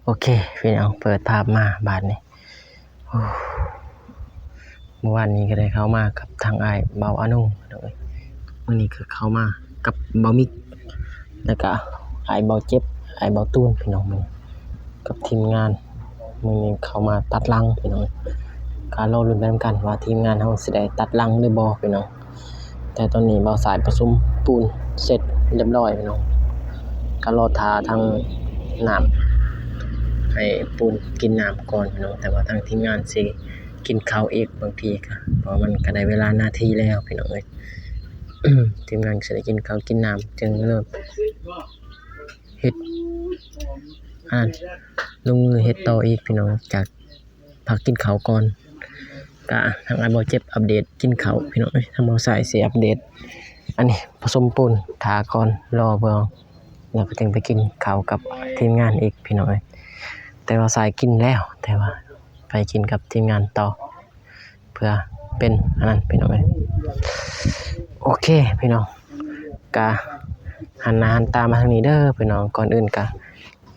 ໂອເຄ ພີ່ນ້ອງ ເປີດພາບມາບາດນີ້ ໂອ້ ມື້ວານນີ້ກໍໄດ້ເຂົ້າມາກັບທາງອ້າຍເບົາອານຸ ພີ່ນ້ອງເອີຍ. ມື້ນີ້ກໍເຂົ້າມາກັບເບົາມິກ ແລ້ວກະອ້າຍເບົາເຈັບ ອ້າຍເບົາຕູນ ພີ່ນ້ອງ ມື້ນີ້ກັບທີມງານ. ມື້ນີ້ເຂົ້າມາຕັດລັງ ພີ່ນ້ອງເອີຍ. ກໍລໍລຸ້ນໄປນຳກັນວ່າທີມງານເຮົາຊິໄດ້ຕັດລັງຫຼືບໍ່ ພີ່ນ້ອງ. ແຕ່ຕອນນີ້ບ່າວສາຍປະສົມປູນເສັດຮຽບຮ້ອຍ ພີ່ນ້ອງ. ກໍລໍຖ້າທາງນ້ຳໃຫ້ປູນກິນນ້ຳກ່ອນ ພີ່ນ້ອງ. ແຕ່ວ່າທາງທີມງານຊິກິນເຂົ້າອີກບາງທີກໍ ເພາະວ່າມັນກໍໄດ້ເວລາໜ້າທີ່ແລ້ວ ພີ່ນ້ອງເອີຍ. ທີມງານຊິໄດ້ກິນເຂົ້າກິນນ້ຳ ຈຶ່ງເລີ່ມເຮັດ ອັນນັ້ນ ລົງມືເຮັດຕໍ່ອີກ ພີ່ນ້ອງ. ຈາກ ພັກກິນເຂົ້າກ່ອນ ກະທາງອ້າຍບໍ່ເຈັບອັບເດດກິນເຂົ້າ ພີ່ນ້ອງເອີຍ. ທາງບໍ່ໃສ່ຊິອັບເດດ ອັນນີ້ປະສົມປູນຖ້າກ່ອນ ລໍເບິ່ງ ແລ້ວກໍຈຶ່ງໄປກິນເຂົ້າກັບທີມງານອີກ ພີ່ນ້ອງເອີຍ. ແຕ່ວ່າໃສ່ກິນແລ້ວ ແຕ່ວ່າໄປກິນກັບທີມງານຕໍ່ ເພື່ອເປັນອັນນັ້ນ ພີ່ນ້ອງເອີຍ. ໂອເຄ ພີ່ນ້ອງ ກະຫັນໜ້າຫັນຕາມາທາງນີ້ເດີ ພີ່ນ້ອງ. ກ່ອນອື່ນກະ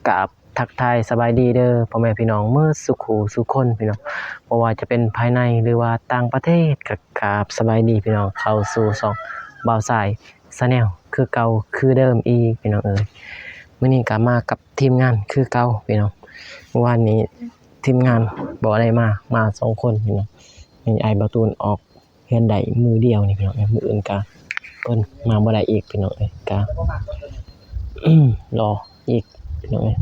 ກາບ ທັກທາຍສະບາຍດີເດີພໍ່ແມ່ພີ່ນ້ອງເໝິດສູ່ຄູ່ສູ່ຄົນ ພີ່ນ້ອງ. ບໍ່ວ່າຈະເປັນພາຍໃນ ຫຼືວ່າຕ່າງປະເທດ ກໍກາບສະບາຍດີ ພີ່ນ້ອງ ເຂົ້າສູ່ຊ່ອງບ່າວສາຍ Channel ຄືເກົ່າຄືເດີມອີກ ພີ່ນ້ອງເອີຍ. ມື້ນີ້ກໍມາກັບທີມງານຄືເກົ່າ ພີ່ນ້ອງ. ມື້ວານນີ້ທີມງານບໍ່ໄດ້ມາ ມາສອງຄົນ ພີ່ນ້ອງ. ມີອ້າຍບ່າວຕູນອອກ ເຮືອນໄດ້ມື້ດຽວນີ້ ພີ່ນ້ອງເອີຍ. ມື້ອື່ນກະເພິ່ນມາບໍ່ໄດ້ອີກ ພີ່ນ້ອງເອີຍ. ກະລໍອີກ ພີ່ນ້ອງເອີຍ.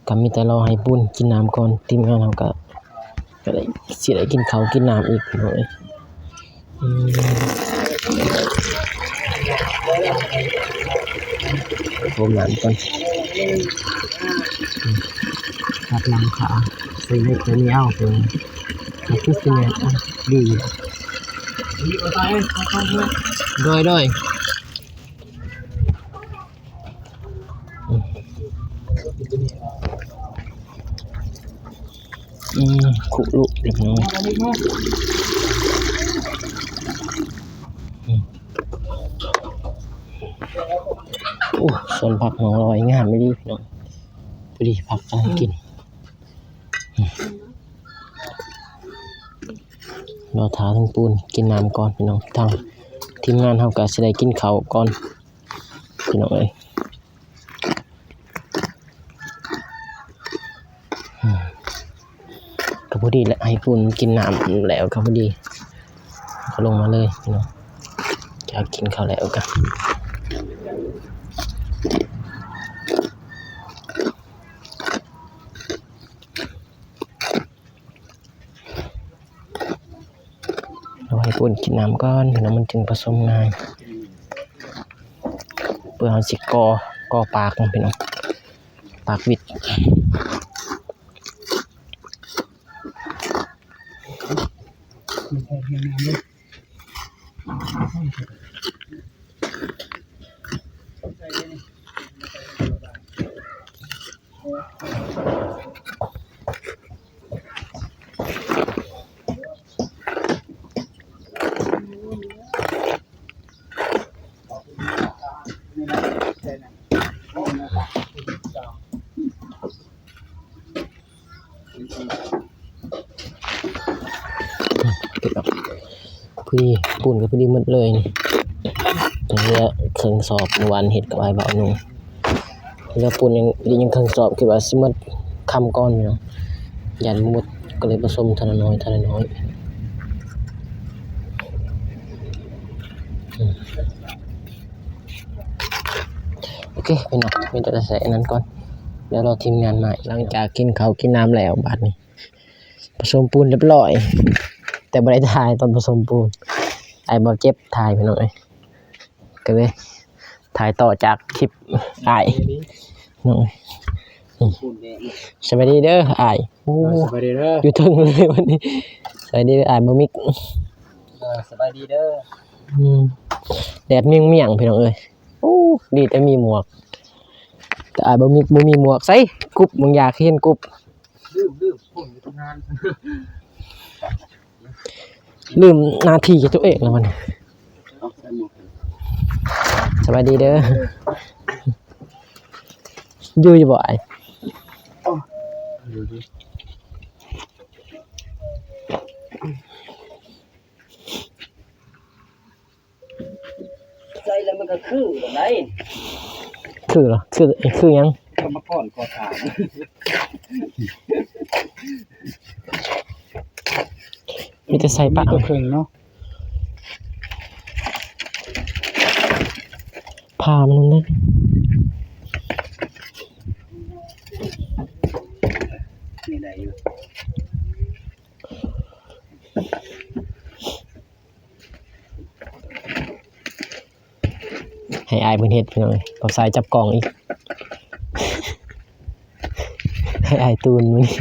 ກະມີແຕ່ລໍໃຫ້ປູນກິນນ້ຳກ່ອນ. ທີມງານເຮົາກະ ກະໄດ້ ຊິໄດ້ກິນເຂົ້າກິນນ້ຳອີກ ພີ່ນ້ອງເອີຍ. ອືມ ຕົ້ມນ້ຳກ່ອນ. ອືມ ຕັດຫຼັງຂາ ໃສ່ເຫຼັກໃສ່ນີ້ເອົາ ເອີ ຄືຊິແມ່ນ ໂອ້ ດີຢູ່. ໂດຍ ໂດຍ. ອືມ ອືມ ຄຸລຸ ພີ່ນ້ອງ. ອືມ ໂອ້ ສວນຜັກນ້ອງລອຍງາມອີ່ຫຼີ ພີ່ນ້ອງ. ພໍດີຜັກກຳລັງກິນ. ອືມ ລໍຖ້າທາງປູນກິນນ້ຳກ່ອນ ພີ່ນ້ອງ. ທາງທີມງານເຮົາກໍຊິໄດ້ກິນເຂົ້າກ່ອນ ພີ່ນ້ອງເອີຍ. ອືມ ກໍພໍດີແຫຼະ ໃຫ້ປູນກິນນ້ຳແລ້ວກໍພໍດີ ກໍລົງມາເລີຍ ພີ່ນ້ອງ. ຈາກກິນເຂົ້າແລ້ວກໍ ເອົາໃຫ້ປູນກິນນ້ຳກ່ອນ ພີ່ນ້ອງ ມັນຈຶ່ງປະສົມງ່າຍ ເພື່ອເຮົາຊິກໍ່ ກໍ່ປາກມັນ ພີ່ນ້ອງ ປາກວິດ. ພໍດີ ປູນກໍພໍດີໝົດເລີຍນີ້ ເຫຼືອເຄິ່ງສອບ ເມື່ອວານເຮັດກັບອ້າຍບ່າວໜຸ່ງ ເຫຼືອປູນຍັງ ຍັງເຄິ່ງສອບ ຄິດວ່າຊິໝົດຄ່ຳກ່ອນເນາະ ຢ້ານບໍ່ໝົດ ກໍເລີຍປະສົມເທື່ອລະໜ້ອຍ ເທື່ອລະໜ້ອຍ. ອືມ ໂອເຄ ພີ່ນ້ອງ ມີແຕ່ໃສ່ອັນນັ້ນກ່ອນ ດຽວລໍທີມງານມາ. ຫຼັງຈາກກິນເຂົ້າກິນນ້ຳແລ້ວ ບາດນີ້ປະສົມປູນຮຽບຮ້ອຍ ແຕ່ບໍ່ໄດ້ຖ່າຍຕອນປະສົມປູນ ອ້າຍບໍ່ເຈັບຖ່າຍ ພີ່ນ້ອງເອີຍ ກໍເລີຍຖ່າຍຕໍ່ຈາກຄລິບອ້າຍ ນ້ອງເອີຍ. ນີ້ ສະບາຍດີເດີອ້າຍ. ໂອ້ ສະບາຍດີເດີ ຢູ່ເທິງເລີຍວັນນີ້. ສະບາຍດີອ້າຍບໍ່ມິກ. ເອີ ສະບາຍດີເດີ. ອືມ ແດດມ້ຽງໆ ພີ່ນ້ອງເອີຍ. ໂອ້ ດີແຕ່ມີໝວກ ແຕ່ອ້າຍບໍ່ມີ ບໍ່ມີໝວກໃສ່. ກຸບ ບາງຢ່າງຄືເຫັນກຸບ. ລືມ ລືມ ຜົນຢູ່ທຳງານ ລືມໜ້າທີ່ຂອງຕົວເອງແລ້ວມັນ. ເອົາໃສ່ໝວກ. ສະບາຍດີເດີ. ຢູ່ ຢູ່ບໍ່ອ້າຍ? ໃສ່ແລ້ວມັນກໍຄືແບບໃດ? ຄືເນາະ ຄື ຄືຫຍັງ? ກຳມະກອນກໍ່ສ້າງ ມີແຕ່ໃສ່ປະ ເອົາເຄິ່ງເນາະ ຜ່າມັນນັ້ນເດ້ ນີ້ໄດ້ຢູ່. ໃຫ້ອ້າຍເພິ່ນເຮັດ ພີ່ນ້ອງເອີຍ ບ່າວຊາຍຈັບກ້ອງອີກ ໃຫ້ອ້າຍຕູນມື້ນີ້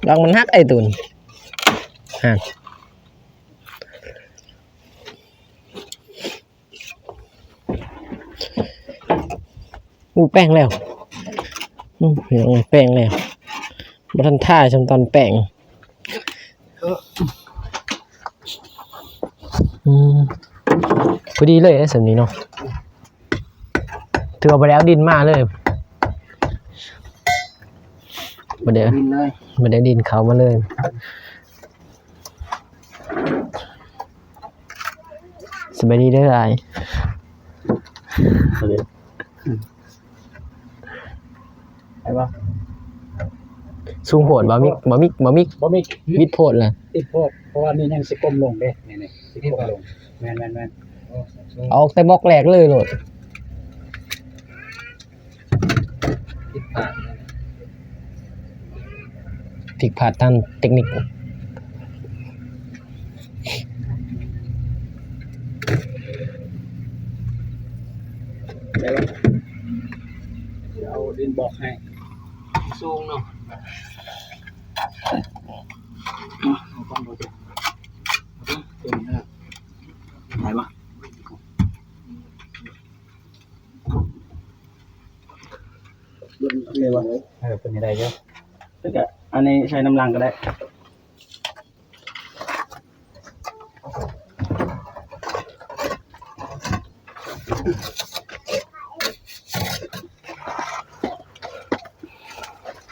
ລອງມັນຫັກ ອ້າຍຕູນ ຫັ້ນ. ໂອ້ ແປ້ງແລ້ວ ອືມ ພີ່ນ້ອງເອີຍ ແປ້ງແລ້ວ ບໍ່ທັນທ່າຊ່ຳຕອນແປ້ງ ອືມ ພໍດີເລີຍເດ້ ສ່ຳນີ້ເນາະ ຖືວ່າບໍ່ໄດ້ເອົາດິນມາເລີຍ ບໍ່ໄດ້ ບໍ່ໄດ້ເອົາດິນເຂົ້າມາເລີຍ. ສະບາຍດີເດີອ້າຍ ໄປບໍ່? ສູງໂພດ ບໍ່ມິກ ບໍ່ມິກ ບໍ່ມິກ ບໍ່ມິກ ວິດໂພດລະ ຕິດໂພດ ເພາະວ່ານີ້ຍັງຊິກົ້ມລົງເດ້ ນີ້ໆ ຊິກົ້ມລົງ ແມ່ນໆໆ ອອກແຕ່ບລັອກແລກເລີຍໂລດ. ຜິດພາດ ຜິດພາດທາງເຕັກນິກ ໄດ້ບໍ່? ດຽວເອົາດິນບລັອກໃຫ້ ສູງເນາະ ເອົາກ່ອນບໍ່? ໄດ້ບໍ່? ເອີ ເປັນໄດ້ຢູ່ ແລ້ວກະອັນນີ້ໃສ່ນຳຫຼັງກໍໄດ້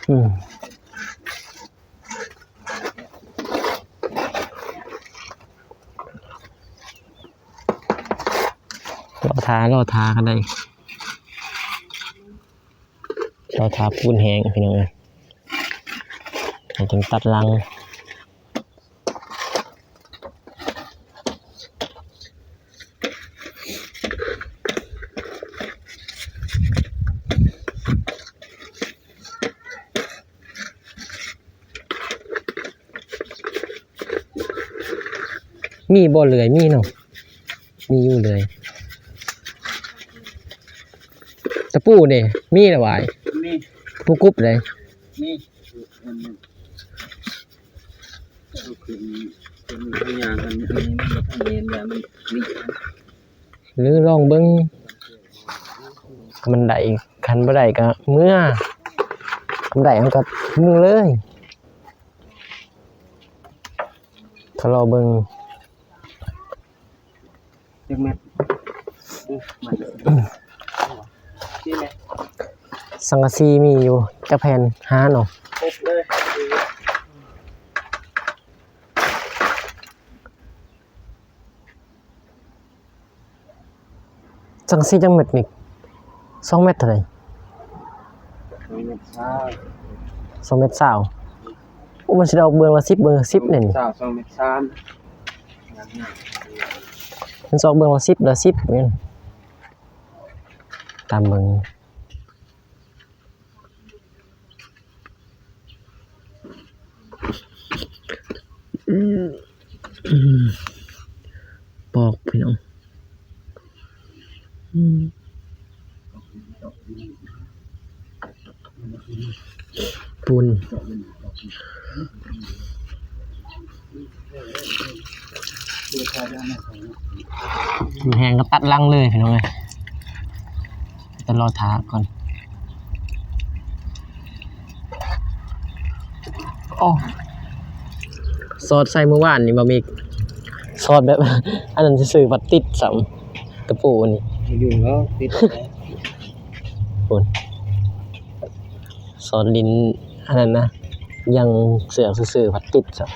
ອືມ. ລໍຖ້າ ລໍຖ້າກັນໄດ້ ລໍຖ້າປູນແຫ້ງ ພີ່ນ້ອງເອີຍ ແລ້ວຈຶ່ງຕັດຫຼັງ. ມີບໍ່ເລື່ອຍ? ມີເນາະ ມີຢູ່ເລື່ອຍ. ຕະປູເດ ມີລະຫວາຍ? ມີ ຕະປູກຸບເດ ມີ. ຫຼືລອງເບິ່ງ ຄັນມັນໄດ້ ຄັນບໍ່ໄດ້ກະເມືອ ຄັນໄດ້ເຮົາກະມຸງເລີຍ ຖ້າລໍເບິ່ງ. ຈັກແມັດ? ສີ່ແມັດ. ສັງກະສີມີຢູ່ຈັກແຜ່ນ? ຫ້າເນາະ. ຄົບເລີຍ. ສັງກະສີຈັກແມັດນີ້? ສອງແມັດເທົ່າໃດ? ສອງແມັດຊາວ. ສອງແມັດຊາວ. ໂອ້ ມັນຊິໄດ້ອອກເບື້ອງລະສິບ ເບື້ອງລະສິບແມ່ນ. ຊາວ ສອງແມັດຊາວ. ມັນຊິອອກເບື້ອງລະສິບ ລະສິບແມ່ນ. ຕາມເບິ່ງ. ປອກ ພີ່ນ້ອງ. ປູນ ແຫ້ງກໍຕັດຫຼັງເລີຍ ພີ່ນ້ອງເອີຍ. ແຕ່ລໍຖ້າກ່ອນ. ໂອ້ ສອດໃສ່ມື້ວານນີ້ບໍ່ມີ ສອດແບບ ອັນນັ້ນຊື່ໆ ພັດຕິດຊ້ຳ ຕະປູນີ້ ຢູ່ແລ້ວ ຕິດແລ້ວ ພຸ້ນ ສອດຫຼິ້ນອັນນັ້ນນະ ຢາງເຊືອກຊື່ໆ ພັດຕິດຊ້ຳ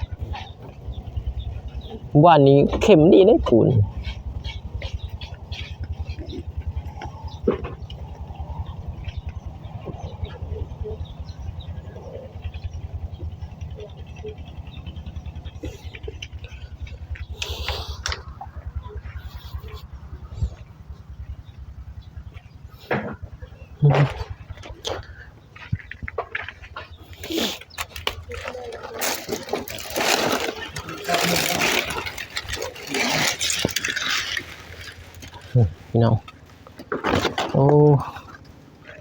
ວານນີ້ເຂັ້ມດີເດ້ປູນ. ພີ່ນ້ອງ ໂອ້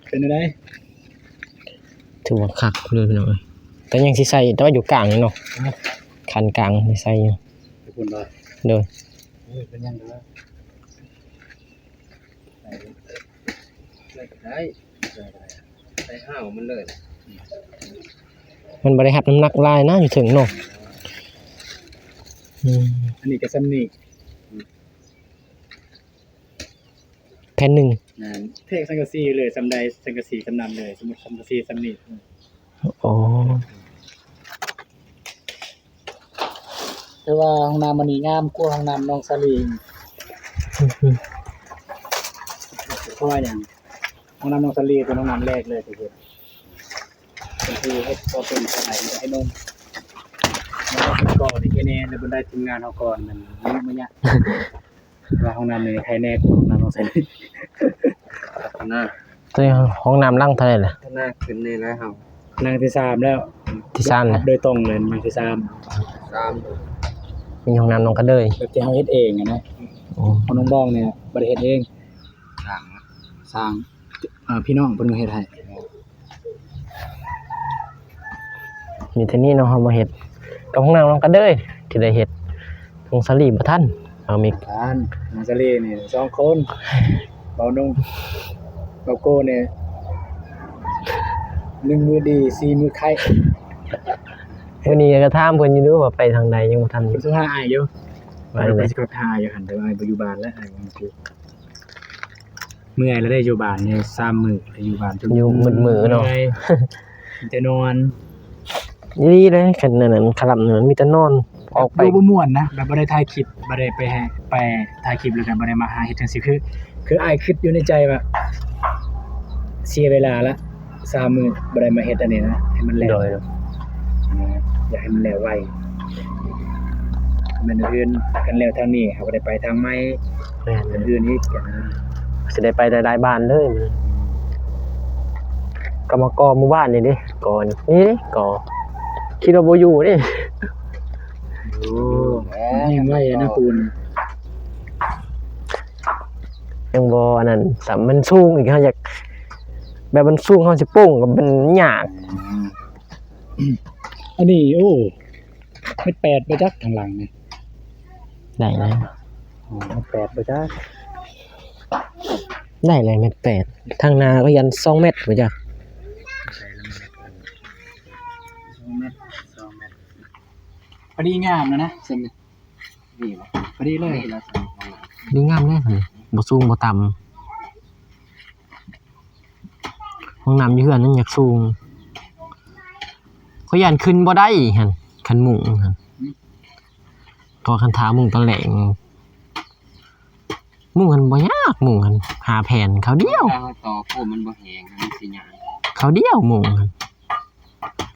ເປັນຈັ່ງໃດ? ຖືວ່າຄັກເລີຍພີ່ນ້ອງເອີຍ ແຕ່ຍັງຊິໃສ່ ແຕ່ວ່າຢູ່ກາງນີ້ເນາະ ຮະ ຄັນກາງນີ້ໃສ່ຢູ່ ໄປພຸ້ນບໍ່? ໂດຍ ເອີ ເປັນຫຍັງດອກ ໃສ່ ໃສ່ກໍໄດ້ ໃສ່ກໍໄດ້ ໃສ່ຫ້າວມັນເລີຍ ມັນບໍ່ໄດ້ຮັບນ້ຳໜັກຫຼາຍນະ ຢູ່ເທິງເນາະ ອືມ ອັນນີ້ກໍສ່ຳນີ້ ແຜ່ນໜຶ່ງ ແມ່ນ ເທກສັງກະສີເລີຍ ສ່ຳໃດສັງກະສີສ່ຳນັ້ນເລີຍ ສົມມຸດສັງກະສີສ່ຳນີ້ ອໍ ແຕ່ວ່າຫ້ອງນ້ຳອັນນີ້ງາມກວ່າຫ້ອງນ້ຳນ້ອງສາລີ ເພາະວ່າຫຍັງ? ຫ້ອງນ້ຳນ້ອງສາລີເປັນຫ້ອງນ້ຳແລກເລີຍທີ່ເຮັດ ເປັນທີ່ເຮັດ ກໍເປັນສະໄຫຼໃຫ້ໜຸ່ມ ແລ້ວກໍເປັນກໍນີ້ແຄ່ແນ່ ແລ້ວບັນໄດທີມງານເຮົາກ່ອນ ມັນມີມາຍະ ວ່າຫ້ອງນ້ຳນີ້ໃຜແນ່ກວ່າຫ້ອງນ້ຳຂອງໃສ ນະ ໂຕຫ້ອງນ້ຳຫຼັງເທົ່າໃດລະ? ນະ ຂຶ້ນນີ້ແລ້ວເຮົາ ຫຼັງທີສາມແລ້ວ ທີສາມ ຮັບໂດຍຕຣົງເລີຍ ຫຼັງທີສາມ ສາມ ມີຫ້ອງນ້ຳນ້ອງກະເດີຍ ແບບທີ່ເຮົາເຮັດເອງນະ ໂອ້ ຂອງນ້ອງບອງນີ້ບໍ່ໄດ້ເຮັດເອງ ສ້າງ ສ້າງ ເອີ ພີ່ນ້ອງເພິ່ນມາເຮັດໃຫ້. ມີແຕ່ນີ້ເນາະ ເຮົາມາເຮັດກັບຫ້ອງນ້ຳນ້ອງກະເດີຍທີ່ໄດ້ເຮັດ ນ້ອງສາລີບໍ່ທັນ ເອົາມິກ ທັນ ນ້ອງສາລີນີ້ສອງຄົນ ເບົານຸ່ງ ເບົາໂກ້ນີ້ໜຶ່ງມືດີ ສີ່ມືໄຄ ມື້ນີ້ກໍຖາມເພິ່ນຢູ່ວ່າໄປທາງໃດ ຍັງບໍ່ທັນ ເພິ່ນໂທຫາອ້າຍຢູ່ ວ່າ ເພິ່ນຊິເຂົ້າໄປຫາອ້າຍຢູ່ຫັ້ນ ແຕ່ວ່າອ້າຍບໍ່ຢູ່ບ້ານແລ້ວ ອ້າຍ ເມື່ອຍແລ້ວເດ້ ຢູ່ບ້ານນີ້ສາມມື້ ຢູ່ບ້ານຈົນ ຢູ່ມືດໆເນາະ ເມື່ອຍ ມີແຕ່ນອນ ອີ່ຫຼີເດ້ ຄັນອັນນັ້ນ ຄະລຳນັ້ນມີແຕ່ນອນ ອອກໄປ ຢູ່ບໍ່ມ່ວນນະ ແບບບໍ່ໄດ້ຖ່າຍຄລິບ ບໍ່ໄດ້ໄປໃຫ້ ໄປຖ່າຍຄລິບ ແລ້ວກໍບໍ່ໄດ້ມາຫາເຮັດຈັ່ງຊີ້ ຄື ຄືອ້າຍຄິດຢູ່ໃນໃຈວ່າ ເສຍເວລາລະ ສາມມື້ບໍ່ໄດ້ມາເຮັດອັນນີ້ນະ ໃຫ້ມັນແລ້ວ ໂດຍ ອ່າ ຢາກໃຫ້ມັນແລ້ວໄວ ແມ່ນອື່ນ ຄັນແລ້ວທາງນີ້ ເຮົາກໍໄດ້ໄປທາງໃໝ່ ແມ່ນ ອື່ນອີກ ອ່າ ຊິໄດ້ໄປຫຼາຍໆບ້ານເລີຍ ກໍມາກໍ່ມື້ວານນີ້ເດ້ ກໍ່ນີ້ ນີ້ເດ້ ກໍ່ ຄິດວ່າບໍ່ຢູ່ເດ້ ໂອ້ ແຮງໄວນະປູນ ຍັງບໍ່ອັນນັ້ນຊ້ຳ ມັນສູງອີກ ເຮົາຢາກ ແບບມັນສູງ ເຮົາຊິໂປ່ງກໍມັນຍາກ ອືມ ອັນນີ້ ໂອ້ ແມັດແປດບໍ່ຈັກທາງຫຼັງນີ້ ໄດ້ແລ້ວ ໂອ້ ແມັດແປດບໍ່ຈັກ ໄດ້ແລ້ວແມັດແປດ ທາງໜ້າກໍຍັນສອງແມັດບໍ່ຈັກ ສອງແມັດ ສອງແມັດ ພໍດີງາມແລ້ວນະ ສ່ຳນີ້ ນີ້ບໍ່ ພໍດີເລີຍ ນີ້ລະ ດີງາມເລີຍ ບໍ່ສູງບໍ່ຕ່ຳ ຫ້ອງນ້ຳຢູ່ເຮືອນນັ້ນຢາກສູງ ຂ້ອຍຢ້ານຂຶ້ນບໍ່ໄດ້ຫັ້ນ ຄັນມຸງຫັ້ນ ກໍຄັນຖ້າມຸງຕອນແລງ ມຸງຫັ້ນບໍ່ຍາກ ມຸງຫັ້ນຫ້າແຜ່ນ ຄາວດຽວ ເວລາເຮົາຕໍ່ໂພດມັນບໍ່ແຫ້ງ ມັນຊິຍາກ ຄາວດຽວມຸງຫັ້ນ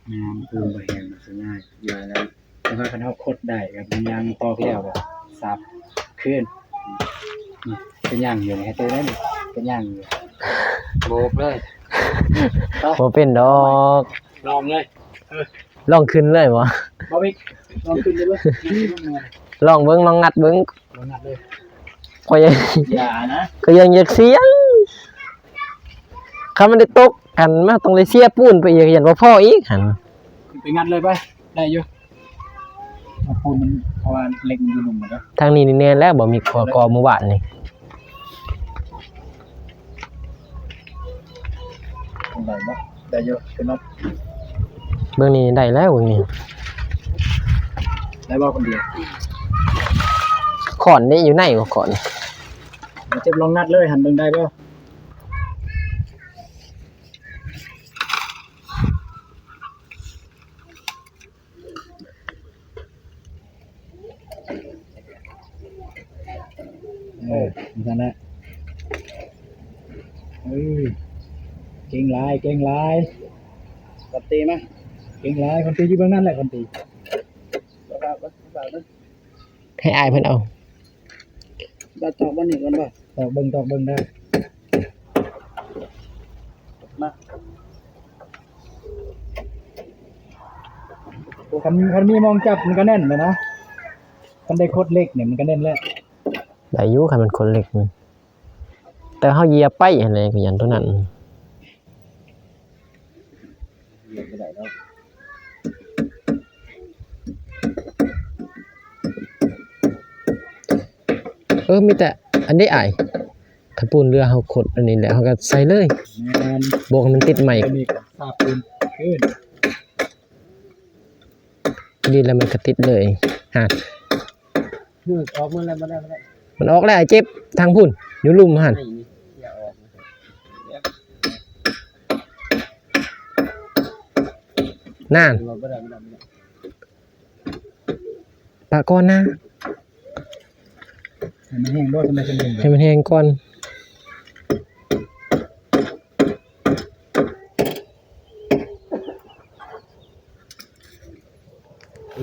ແມ່ນ ໂພດບໍ່ແຫ້ງມັນຊິຍາກ ຢ່າແລ້ວ ແຕ່ວ່າຄັນເຮົາຄົດໄດ້ກໍຍັງ ຕອກແລ້ວກໍສັບຄືນ ເປັນຫຍັງຢູ່ນີ້ ເຮັດໄດ້ນີ້ ເປັນຫຍັງຢູ່ ໂບກເລີຍ ບໍ່ເປັນດອກ ລອງເລີຍ ເອີ ລອງຂຶ້ນເລີຍບໍ່? ບໍ່ມີ ລອງຂຶ້ນເລີຍ ລອງເບິ່ງ ລອງງັດເບິ່ງ ລອງງັດເລີຍ ຂ້ອຍຍັງ ຢ່ານະ ຂ້ອຍຍັງຢາກສ່ຽງ ຄັນມັນໄດ້ຕົກ ຄັນມັນຕ້ອງໄດ້ເສຍປູນໄປອີກ ຢ້ານບໍ່ພໍອີກຫັ້ນ ໄປງັດເລີຍໄປ ໄດ້ຢູ່ ເອົາປູນມັນ ເພາະວ່າເຫຼັກມັນຢູ່ລຸ່ມໝົດເດ້ ທາງນີ້ນີ້ແໜ້ນແລ້ວ ບໍ່ມີກໍ ກໍມື້ວານນີ້ ໄດ້ບໍ່? ໄດ້ຢູ່ ຂຶ້ນເນາະ ເບິ່ງນີ້ໄດ້ແລ້ວ ເບິ່ງນີ້ ໄ ໄດ້ບໍ່ຄົນດຽວ? ຄ້ອນນີ້ຢູ່ໃນບໍ່ ຄ້ອນ? ເຈັບລອງງັດເລີຍຫັ້ນ ເບິ່ງໄດ້ບໍ່? ເອີ ນັ້ນແຫຼະ ເອີ ເກັ່ງຫຼາຍ ເກັ່ງຫຼາຍ ຄົນຕີມາ ເກັ່ງຫຼາຍ ຄົນຕີຢູ່ເບື້ອງນັ້ນແຫຼະ ຄົນຕີ ໃຫ້ອ້າຍເພິ່ນເອົາ ຕອກບ່ອນນີ້ກ່ອນບໍ່? ຕອກເບິ່ງ ຕອກເບິ່ງເດີ ມາ ຄັນ ຄັນມີໝ່ອງຈັບມັນກໍແໜ້ນແລ້ວນະ ຄັນໄດ້ຄົດເຫຼັກນີ້ມັນກໍແໜ້ນແລ້ວ ໄດ້ຢູ່ ຄັນມັນຄົດເຫຼັກນີ້ ແຕ່ເຮົາຢຽບໄປຫັ້ນແຫຼະ ກໍຢ້ານຕົວນັ້ນ ເອີ ມີແຕ່ອັນໃດອ້າຍ ຄັນປູນເຫຼືອເຮົາຂົດອັນນີ້ແຫຼະ ເຮົາກໍໃສ່ເລີຍ ແມ່ນ ບອກໃຫ້ມັນຕິດໄມ້ ອັນນີ້ກໍສາບປູນຄືນ ດີແລ້ວມັນກໍຕິດເລີຍ ຮະ ອອກມາແລ້ວ ມາແລ້ວ ມາແລ້ວ ມັນອອກແລ້ວ ເຈັບທາງພຸ້ນ ຢູ່ລຸ່ມຫັ້ນ ນີ້ ນີ້ ເສຍອອກ ນັ້ນ ບໍ່ໄດ້ ບໍ່ໄດ້ ບໍ່ໄດ້ ປະກ່ອນນະ ໃຫ້ມັນແຫ້ງບໍ່? ຈັ່ງໃດຈັ່ງດຶງ ໃຫ້ມັນແຫ້ງກ່ອນ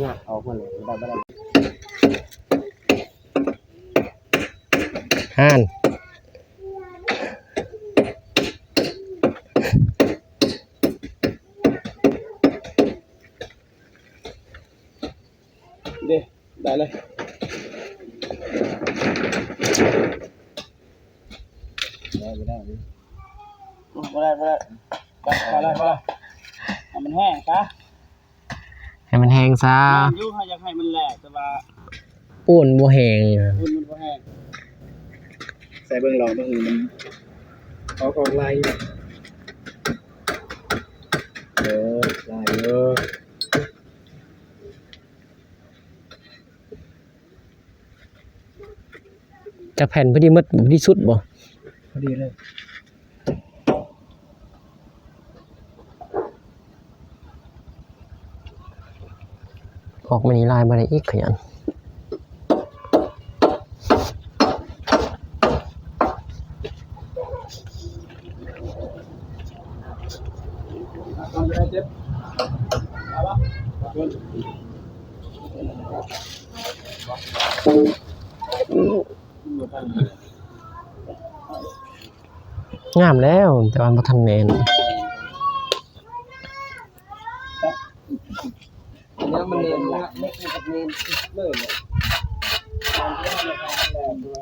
ຍາກອອກມາເລີຍ ບໍ່ໄດ້ ບໍ່ໄດ້ ຫັ້ນ ເດ້ ໄດ້ເລີຍ ບໍ່ໄດ້ ບໍ່ໄດ້ ບໍ່ໄດ້ ບໍ່ໄດ້ ບໍ່ໄດ້ ບໍ່ໄດ້ ໃຫ້ມັນແຫ້ງຊະ ໃຫ້ມັນແຫ້ງຊະ ແມ່ນຢູ່ ເຮົາຢາກໃຫ້ມັນແຫຼກ ແຕ່ວ່າປູນບໍ່ແຫ້ງ ປູນມັນບໍ່ແຫ້ງ ໃສ່ເບິ່ງລອງເບິ່ງ ມັນອອກ ອອກລາຍຢູ່ ເອີ ລາຍຢູ່. ຈັກແຜ່ນ ພໍດີໝົດ ພໍດີສຸດບໍ່? ພໍດີເລີຍ ອອກມານີ້ລາຍບໍ່ໄດ້ອີກ ຂະຫຍັນ. ງາມແລ້ວ ແຕ່ວ່າບໍ່ທັນແໜ້ນ.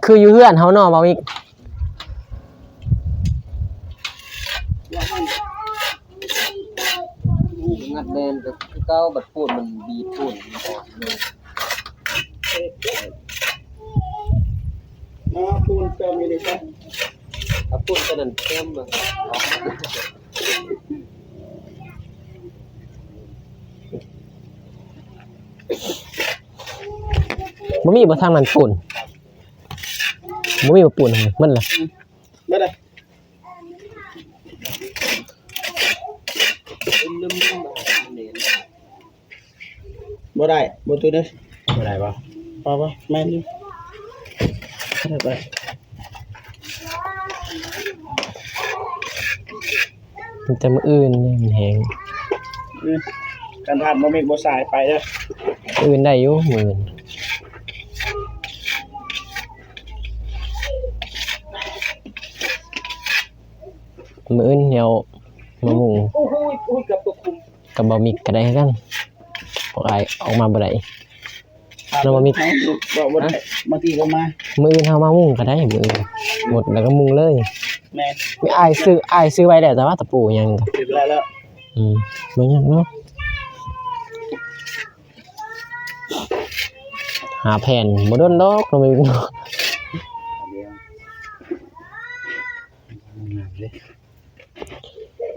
ຄືຢູ່ເຮືອນເຮົາເນາະ ເວົ້າອີກ ງັດແໜ້ນກໍຄືເກົ່າ ບັດປູນມັນບີບປູນ ເອົາປູນເຕີມອີກ ເອົາປູນຕົວນັ້ນເຕີມ ບໍ່ມີບໍ່ທາງນັ້ນປູນ ບໍ່ມີບໍ່ປູນ ມັນລະ ບໍ່ໄດ້ ບໍ່ຕູ້ເດ້ ບໍ່ໄດ້ບໍ່ ພໍບໍ່ ແມ່ນຢູ່ ໄປ ແຕ່ມື້ອື່ນນີ້ມັນແຫ້ງ ອືມ ຄັນທ່ານບໍ່ເມັກບໍ່ສາຍໄປເດີ ມື້ອື່ນໄດ້ຢູ່ ມື້ອື່ນ ມື້ອື່ນດຽວມາມຸງ ໂອ້ຍ ໂອ້ຍ ເກືອບຕົກຂຸມ ກັບບໍ່ເມັກກໍໄດ້ຄືກັນ ພວກອ້າຍອອກມາບໍ່ໄດ້ ແລ້ວບໍ່ມີ ບໍ່ ບໍ່ໄດ້ ບາງທີກໍມາ ມື້ອື່ນເຮົາມາມຸງກໍໄດ້ ມື້ອື່ນໝົດແລ້ວກໍມຸງເລີຍ ແມ່ນ ມີອ້າຍຊື້ ອ້າຍຊື້ໄວ້ແລ້ວ ແຕ່ວ່າຕະປູຫຍັງກໍ ເຮັດໄດ້ແລ້ວ ອືມ ບໍ່ຫຍັງເນາະ ຫາແຜ່ນບໍ່ດົນດອກເນາະ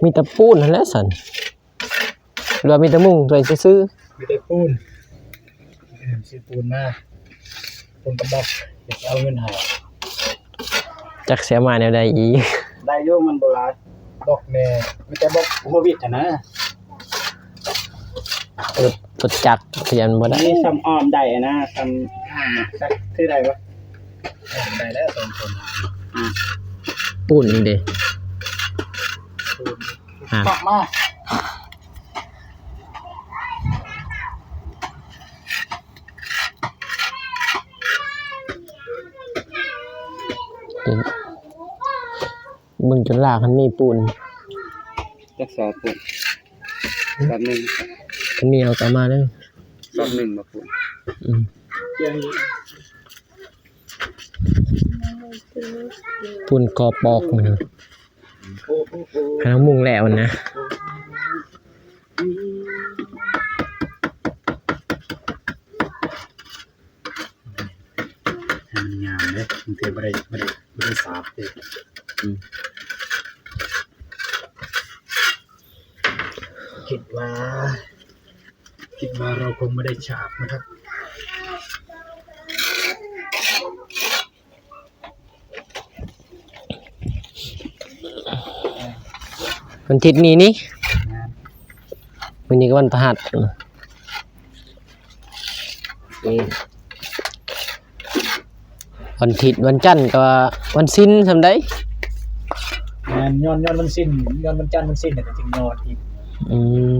ມີແຕ່ປູນຫັ້ນແຫຼະຊັ້ນ ຫຼືວ່າມີແຕ່ມຸງໄວ້ຊື່ໆ ມີແຕ່ປູນ ຊື້ປູນມາ ປູນກັບບລັອກ ເຮັດເອົາເງິນໃຫ້ ຈັກຊິເອົາມາແນວໃດອີກ. ໄດ້ຢູ່ ມັນບໍ່ຫຼາຍ ບລັອກແດ່ ມີແຕ່ບລັອກຫົວບິດຫັ້ນນະ. ລົດ ລົດຈັກຄືຍັງບໍ່ໄດ້ ນີ້ຊ່ຳອ້ອມໄດ້ນະ ຊ່ຳຫ້າ ຈັກຖືໄດ້ບໍ່? ອ້ອມໄດ້ແລ້ວສອງຄົນ ອ່າ ປູນອີກເດ້ ປູນ ອ່າ ປັກມາ. ເບິ່ງຈົນລາກ ຄັນມີປູນ ຈັກສອບປູນ ສອບໜຶ່ງ ຄັນມີເອົາກະມາເດີ ສອບໜຶ່ງບໍ່ປູນ. ອືມ ປູນກໍປອກມັນ ໂອ້ ໂອ້ ໂອ້ ໃຫ້ເຮົາມຸງແລ້ວນະ. ໃຫ້ມັນງາມເດ້ ບາງເທື່ອບໍ່ໄດ້ ບໍ່ໄດ້ ບໍ່ໄດ້ສາບເດ້. ອືມ ຄິດວ່າ ຄິດວ່າເຮົາຄົງບໍ່ໄດ້ສາບນະຄັບ. ວັນທິດນີ້ນີ້ ແມ່ນ ມື້ນີ້ກໍວັນພະຫັດ ນີ້ ວັນທິດ ວັນຈັນກໍວັນສິນສ່ຳໃດ. ແມ່ນ ຍ້ອນ ຍ້ອນວັນສິນ ຍ້ອນວັນຈັນວັນສິນ ແລ້ວກໍຈຶ່ງຍອດອີກ. ອືມ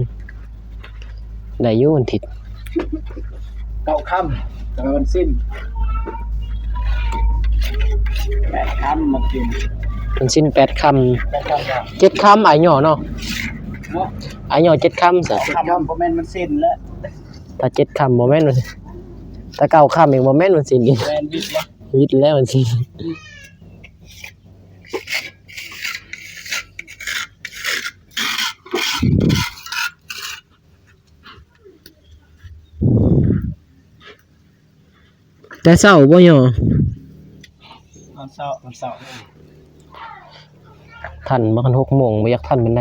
ໄດ້ຢູ່ວັນທິດ ເກົ້າຄ່ຳ ແລ້ວກໍວັນສິນ ແປດຄ່ຳ ວັນສິນ ວັນສິນແປດຄ່ຳ ແປດຄ່ຳ ເຈັດຄ່ຳ ອ້າຍຍໍ້ເນາະ ເນາະ ອ້າຍຍໍ້ເຈັດຄ່ຳຊະ. ເກົ້າຄ່ຳບໍ່ແມ່ນວັນສິນແລ້ວ ຖ້າເຈັດຄ່ຳບໍ່ແມ່ນ ຖ້າເກົ້າຄ່ຳອີກບໍ່ແມ່ນວັນສິນອີກ ແມ່ນ ວິດແລ້ວ ວິດແລ້ວວັນສິນ. ແຕ່ເຊົ້າບໍ່ຍໍ້ ຕອນເຊົ້າ ຕອນເຊົ້າ ທັນບໍ່? ຄັນຫົກໂມງບໍ່ຢາກທັນປານໃດ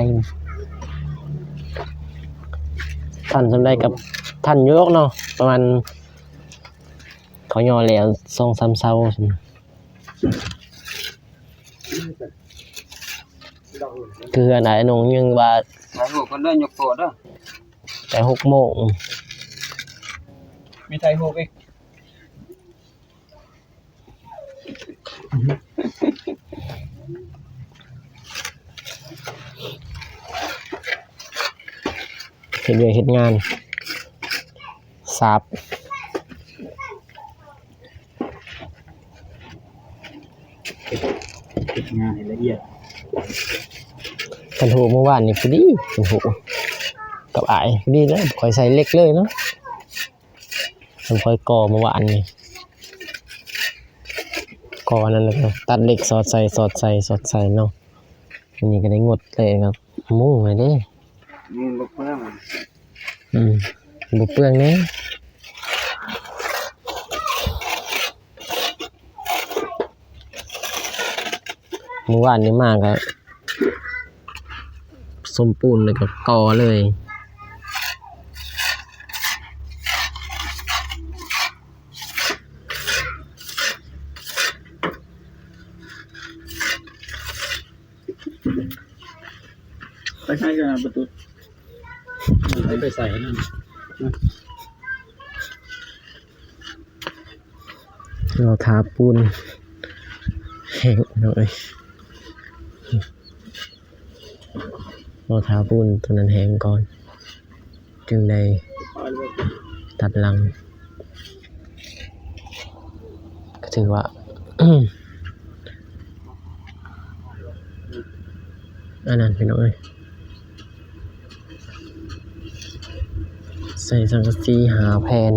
ທັນສ່ຳໃດກໍທັນຢູ່ດອກເນາະ ປະມານ ເຂົາຍໍ້ແລ້ວສອງສາມເຊົ້າ. ຄືອັນອ້າຍນົງຍັງວ່າ ຖ່າຍຮູບກ່ອນເດີ ຍົກໂຕເດີ ແຕ່ຫົກໂມງ ມີຖ່າຍຮູບອີກ ເຮັດວຽກເຮັດງານ ສາບ ເຮັດ ເຮັດງານໃຫ້ລະອຽດ. ຄັນຮູ້ມື້ວານນີ້ພໍດີ ຄັນຮູ້ກັບອ້າຍພໍດີເລີຍ ຂ້ອຍໃສ່ເຫຼັກເລີຍເນາະ. ຄັນຂ້ອຍກໍ່ມື້ວານນີ້ ກໍ່ອັນນັ້ນ ແລ້ວກໍຕັດເຫຼັກສອດໃສ່ ສອດໃສ່ ສອດໃສ່ເນາະ. ອັນນີ້ກໍໄດ້ງົດເລີຍເນາະ ມຸງເລີຍເດ້. ອືມ ບໍ່ເປືອງ ອືມ ບໍ່ເປືອງເດ້. ມື້ວານນີ້ມາກໍສົມປູນ ແລ້ວກໍກໍ່ເລີຍ. ໄປໃສກັນນະປະຕູ ໄປໃສນັ້ນ ລໍຖ້າປູນແຫ້ງເນາະເອີຍ ລໍຖ້າປູນຕົວນັ້ນແຫ້ງກ່ອນ ຈຶ່ງໄດ້ຕັດຫຼັງ. ກໍຖືວ່າ ອັນນັ້ນພີ່ນ້ອງເອີຍ ໃສ່ສັງກະສີຫ້າແຜ່ນ.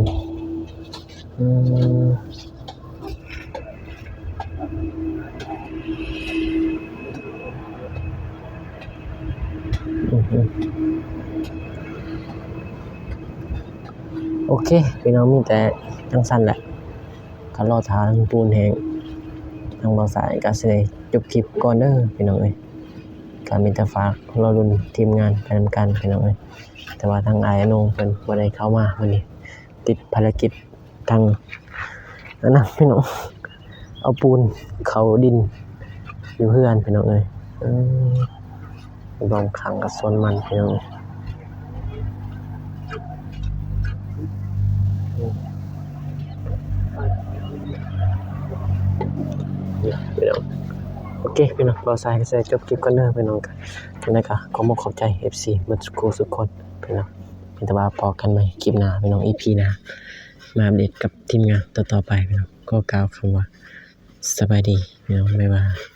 ອືມ ອືມ ໂອເຄ ພີ່ນ້ອງ ມີແຕ່ຈັ່ງຊັ້ນແຫຼະ ກໍລໍຖ້າປູນແຫ້ງ. ທາງບ່າວສາຍກໍຊິໄດ້ຈົບຄລິບກ່ອນເດີພີ່ນ້ອງເອີຍ. ກໍມີແຕ່ຝາກລໍລຸ້ນທີມງານໄປນຳກັນພີ່ນ້ອງເອີຍ. ແຕ່ວ່າທາງອ້າຍອານົງເພິ່ນບໍ່ໄດ້ເຂົ້າມາມື້ນີ້ ຕິດພາລະກິດ ທາງອັນນັ້ນພີ່ນ້ອງ ເອົາປູນເຂົ້າດິນຢູ່ເຮືອນພີ່ນ້ອງເອີຍ. ເອີ ບ່ອນຂ້າງກັບສວນມັນພີ່ນ້ອງ ພີ່ນ້ອງ. ໂອເຄພີ່ນ້ອງ ບ່າວຊາຍກໍຊິຈົບຄລິບກ່ອນເດີພີ່ນ້ອງ. ຈັ່ງໃດກໍຂໍຂອບໃຈເອັຟຊີເບິດສູ່ຄົນພີ່ນ້ອງ ມີແຕ່ວ່າພໍ້ກັນໃໝ່ຄລິບໜ້າພີ່ນ້ອງ ອີພີໜ້າ ມາອັບເດດກັບທີມງານຕໍ່ໆໄປພີ່ນ້ອງ. ຂໍກ່າວຄຳວ່າສະບາຍດີພີ່ນ້ອງ ບາຍບາຍ.